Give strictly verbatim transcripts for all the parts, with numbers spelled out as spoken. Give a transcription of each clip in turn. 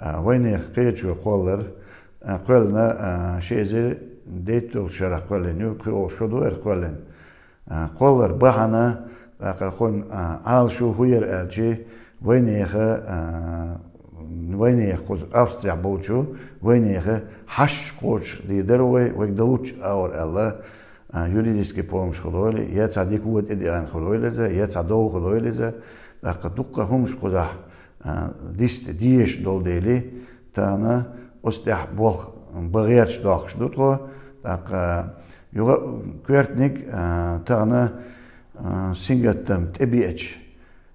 А, вайнехан кхеташо кхоллар, а, кхоьллина, а, ши эзар дейтталгӀачу шарахь кхоьллина ю, кхин олуш шо ду хӀара кхоьллина. А, кхоллар бахьана, тӀаккха кхунна, а, Ӏалашо хӀун яра аьлча, вайнехан, а, вайнехан кхуза Австрехь болчу, вайнехан хьашташ кхочуш дийр дара вай, вайга дан лучу агӀор аьлла, а, юридически помощь хуьлийла, я цхьа дика вон тӀедеана хуьлийла иза, я цхьа дов хуьлийла иза, тӀаккха дуккха хӀуманаш кхузахь, а, диста дезаш долу дела, тахана оцу тӀехь болх бан гӀерташ доккхуш ду тхо, тӀаккха юха а коьртаниг, а, тахана, а, сингаттам тӀебеача,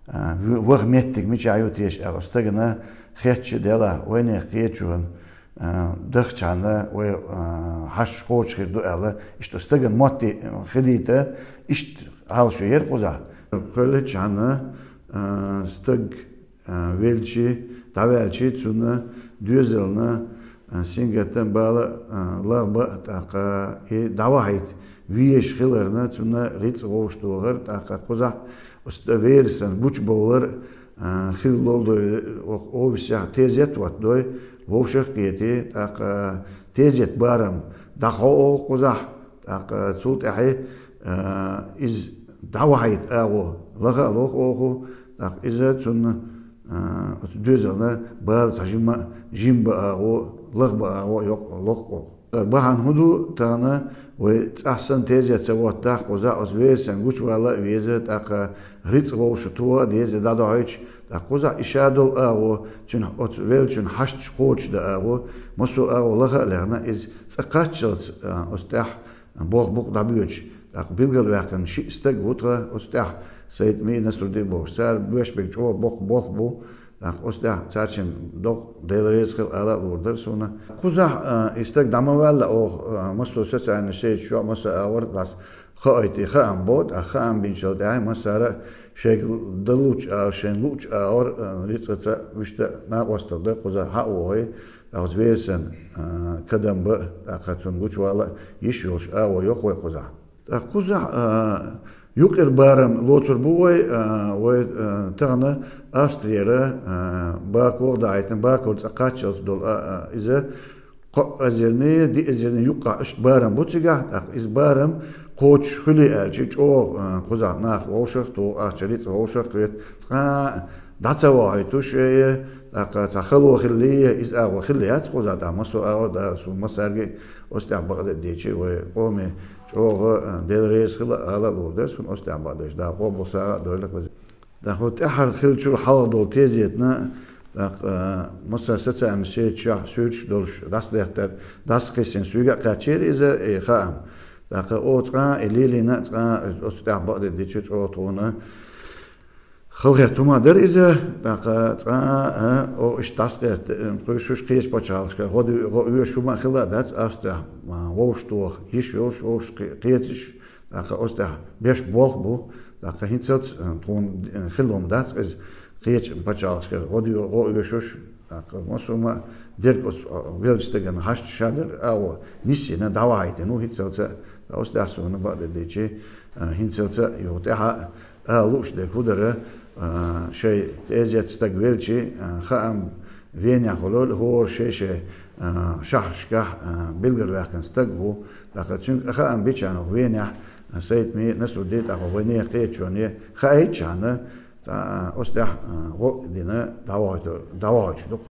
а, в-, ваха меттиг мичахь ю теша аьлла, стагана хетча а делахь, вайнехан кхеташонна, а, дахчахьана вай, а, хьашташ кхочуш хир ду аьлла, иштта стагана мотт хилийта, иштта Ӏалашо яра кхузахь. Кхоьллинчхьана, а, стаг, а, велча, дӀаваьлча, цунна доьзална, а, сингаттам бала, а, лахба а, тӀаккха и дӀавахьийта везаш хиларна, цунна рицкъ вовшахтохар, тӀаккха кхузахь оцу тӀа вераснан гучубовлар, а, хила лолдой, оха офисехь тезет а хӀоттадой, вовшах а кхетий, тӀаккха тезет барам дӀахьо оха кхузахь, тӀаккха цул тӀаьхьа, а, иза дӀавахьийта агӀо лаха а лоху оха, тӀаккха иза цунна, а, оцу доьзална бала цхьа жима, жима бан агӀо, лаха бан агӀо йокъ-, лоху оха. Бахьана хӀун ду, тахана вай цӀахь санна тезет ца хӀоттадахь кхузахь, оцу вераснан гучувала а веза, тӀаккха рицкъ вовшахтоха а деза дӀадохьуьйтуш, тӀаккха кхузахь и ша долу агӀо, цуьнан оцу веллачун хьашташ кхочушдан агӀо, массо а агӀо лаха а лехна, иза цкъа кхаччалц, а, оцу тӀехь болх бу-кх дӀабоьдуш. ТӀаккха билгалваьккхина шиъ стаг ву тхан оцу тӀехь, Сайт-Мии, Насрудди бохуш. Цара боьш берг чӀогӀа боккха болх бу. ТӀаккха оцу тӀехь цаьршинна доккха Дела реза хила ала а лур дара суна. Кхузахь, а, и стаг дӀа ма ваьлла оха, а, массо а социальни сеташ чохь, массо а агӀор дӀаса хаийта хаам бо, тӀаккха хаам бинчул тӀаьхьа массара а шайга дан лучу агӀор, шайна луучу агӀор, а, рицкъаца вуьшта а накъосталла дан кхузахь хьа а вохий, тӀаккха оцу вераснан, а, кадам бан, тӀаккха цунна гучувала а йиш йолуш агӀо йоху вай кхузахь. ТӀаккха кхузахь, а, юкъара барам лоцур бу вай, а, вай, а, тахана Австрера, а, Бакух а дахьийтина, Бакура цкъа кхаччалц долу, а, а, иза кхо эзарний, диъ эзарний юккъахь иштта барам бу цигахь, тӀаккха иза барам кхочуш хуьлий аьлча, чӀогӀа, а, кхузахь нах вовшах а туху, ахча рицкъ вовшах а кхета, цкъа а дӀа ца вахьуьйтуш, э, тӀаккха цхьа хало хилли, иза агӀо хилла яц кхузахь, тӀаккха массо а агӀор да, суна массаьрга а оцу тӀехь бакъдерг дийцича, вай къоме чӀогӀа, а, Дела реза хила ала а лур дара суна оцу тӀехь бакъдерг, Дала къобал сагӀа а дойла веза. ТӀаккха хӀу тӀаьххьара хиллачуьра хьалха долу тезетна, тӀаккха, а, массо а социальни сеташкахь суьрташ долуш дӀасадеттара, дӀасакхиссина суьйга а кхаьчнера иза, и хаам. ТӀаккха оха цкъа а и лелийна, цкъа а оцу тӀехь бакъдерг дийцича чӀогӀа тхуна халахетта хӀума дара иза, тӀаккха цкъа а, а, оха иштта дӀасакхетта, э, кхуьйсуш кхечу пачхьалкхашкара, гӀо ду-, гӀо оьшу хӀума а хилла а дац Австрехь, а, вовшахтоха йиш йолуш, вовшах кхе-, кхеташ, тӀаккха оцу тӀехь беш болх бу, тӀаккха хӀинцалц, э, тхуна, э, хилла хӀума дац иза, кхечу пачхьалкхашкара гӀо ду-, гӀо оьшуш, тӀаккха массо а хӀума дерг оцу, а, веллачу стагана хьашташ ша дерг агӀо нисйина, дӀавахьийтина ву хӀинцалца а, оцу тӀехь суна бакъдерг дийцича, а, хӀинцалца а юха тӀаьхьа а ала лууш дерг хӀун дара, а, шайн тезетта стаг велча, а, хаам венехь хуьлийла, хӀора шай-шай, а, шахьаршкахь, а, билгалваьккхина стаг ву, тӀаккха цуьнга хаам бичахьана венехь, а, Сайт-Мии, Насрудди, тӀаккха вайнехан кхеташоне хаийтчахьана, цкъа, а, оцу тӀехь, а, гӀо а дина, дӀавахьуьйту-, дӀавахьуьйтуш ду-кх